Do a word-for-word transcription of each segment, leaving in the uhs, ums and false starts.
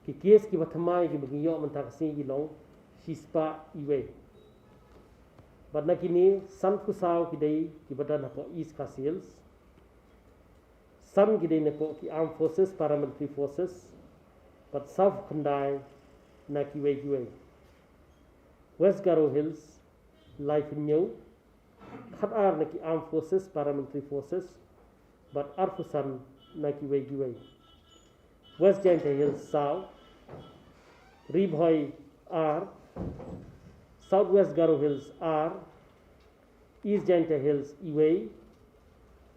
Ki kes kiba thymmai kiba ngi ïoh mynta ka sngi ki long shispah iwei. Bad na kine sanphew saw ki dei kiba don hapoh East Khasi Hills. San ki dei na ki Armed Forces, Paramilitary Forces. Bad sawphew khyndai na kiwei kiwei. West Garo Hills, laiphew hynñiew, khatar na ki Armed Forces, Paramilitary Forces, bad arphew san na kiwei kiwei. West Jaintia Hills saw, Ri Bhoi ar, South West Garo Hills ar, East Jaintia Hills iwei,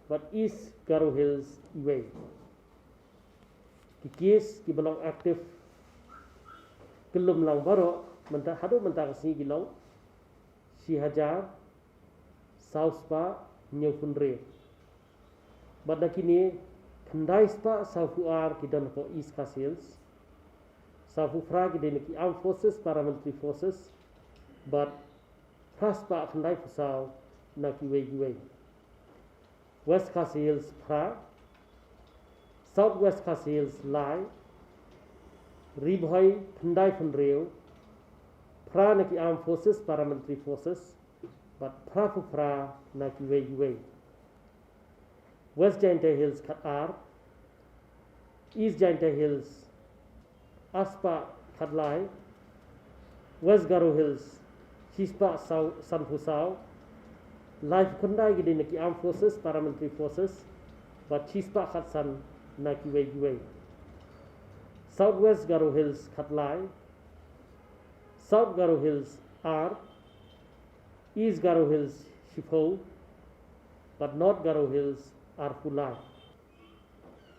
bad East Garo Hills iwei. Ki kes kiba long active kyllum lang baroh mynta, haduh mynta ka sngi ki long shi hajar saw spah hynñiewphew hynriew. Bad na kine, khyndai spah sawphew ar ki don hapoh East Khasi Hills, sawphew phra ki dei na ki Armed Forces, Paramilitary Forces, bad phra spah khyndaiphew saw na kiwei kiwei. West Khasi Hills phra, South West Khasi Hills lai, Ri Bhoi khyndaiphew hynriew, phra na ki Armed Forces, Paramilitary Forces, bad phraphew phra na kiwei kiwei. West Jaintia Hills khatar, East Jaintia Hills arspah khatlai, West Garo Hills shispah saw, sanphew saw, laiphew khyndai ki dei na ki Armed Forces, Paramilitary Forces, bad shispah khatsan na kiwei kiwei. South West Garo Hills khatlai, South Garo Hills ar, East Garo Hills shiphew, bad North Garo Hills arphew lai.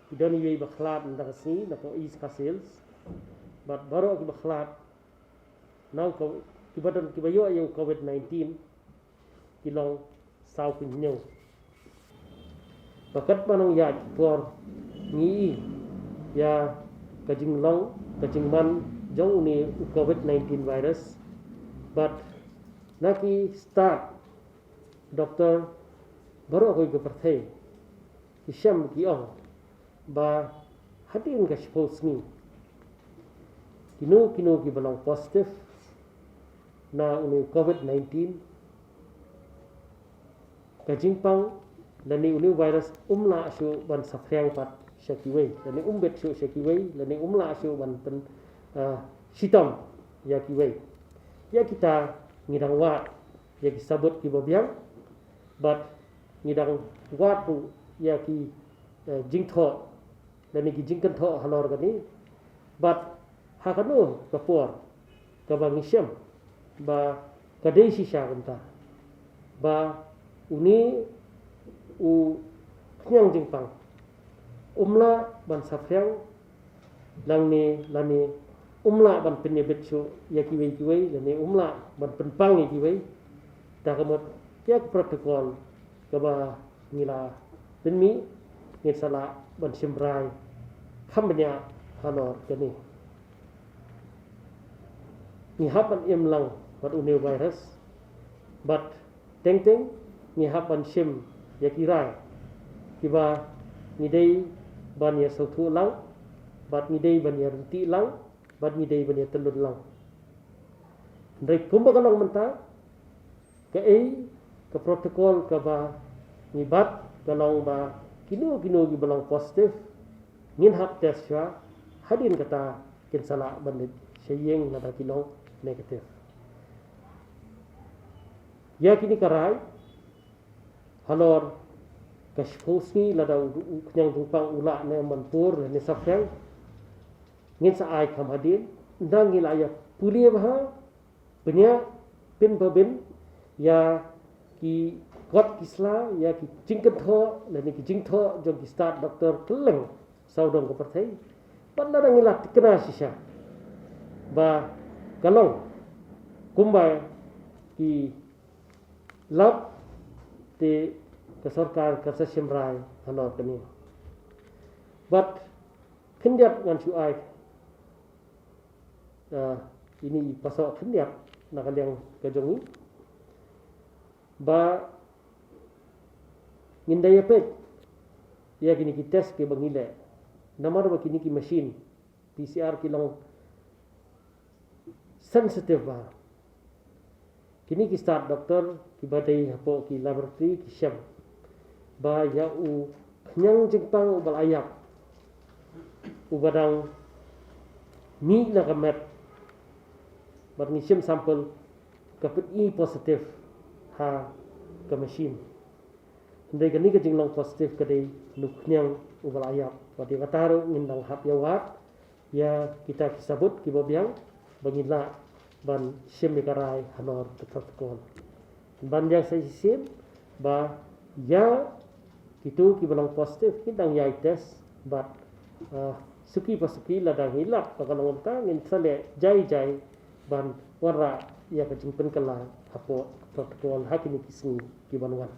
Ki don iwei ba khlad mynta ka sngi napoh East Khasi Hills, bad baroh kiba khlad na u ko-, kiba don, kiba ïoh ïa u covid nineteen ki long sawphew hynñiew. Ba katba nang ïaid por ngi i ïa ka jinglong, ka jingman jong une u covid nineteen virus. Bad na ki stad doktor baroh kawei ka pyrthei ki shem ki ong ba hadien ka shiphew sngi kino kino kiba long positive na une u covid nineteen, ka jingpang lane une u virus um lah shuh ban saphriang pat sha kiwei, lane um bit shuh sha kiwei, lane um lah shuh ban pyn, ah, shitom ïa kiwei. Ïa kita ngi dang wad ïa ki sabut kiba biang, bad ngi dang wad ruh ïa ki, eh, jingthoh lane ki jingkynthoh halor kane. Bad ha kano ka por kaba ngi shem ba ka dei shisha kumta, ba une u khñiang jingpang um lah ban saphriang, lane, lane um lah ban pynïabit shuh ïa kiwei kiwei, lane um lah ban pynpang ïa kiwei. Da ka mut ïa ka protocol kaba ngi la pynmih, ngin sa lah ban shim rai kham bniah halor kane. Ngi hap ban im lang bad une u virus, bad teng teng ngi hap ban shim ïa ki rai kiba ngi dei ban ïa sngewthuh lang, bad ngi dei ban ïa ryntih lang, bad ngi dei ban ïa tyllun lang. Hynrei kumba ka long mynta, kaei ka protocol kaba ngi bat ka long ba kino kino kiba long positive ngin hap test shuwa, hadien kata kin sa lah ban leit sha ïing lada ki long negative. Ïa kine ka rai halor ka shiphew sngi lada u, u khñiang jingpang u lah ne em ban pur lane saphriang, ngin sa ai kham hadien, ynda ngi la ïa pule bha, bniah, pynbha bha ïa ki kot ki sla, ïa ki jingkynthoh lane ki jingthoh jong ki stad doktor kylleng sawdong ka pyrthei. Bad lada ngi la tikna shisha ba ka long kumba ki lap, te ka sorkar kan sa shim rai halor kane. Bad khyndiat ngan shu ai, ah, ine i pasoh khyndiat na ka liang ka jong ngi ba ngin da ïa peit ïa kine ki test kiba ngi leh, namar ba kine ki machine P C R ki long sensitive bha. Kine ki stad doktor kiba dei hapoh ki laboratory ki shem ba ïa u khñiang jingpang uba la ïap, uba dang mih na ka met, bad ngi shem sample, ka pyni positive ha ka machine. Hynrei kane ka jinglong positive ka dei na u khñiang uba la ïap. Bad ïa kata ruh ngin dang hap ïa wad ïa kita ki sabut kiba biang ba ngin lah ban shim ïa ka rai halor ka protocol. Ban ïa sa shisien ba ïa kito kiba long positive ngin dang ïai test bad, ah, suki pa suki lada ngi lap ba ka long kumta ngin sa leh jai jai ban wanrah ïa ka jingpynkylla hapoh protocol ha kine ki sngi kiban wan.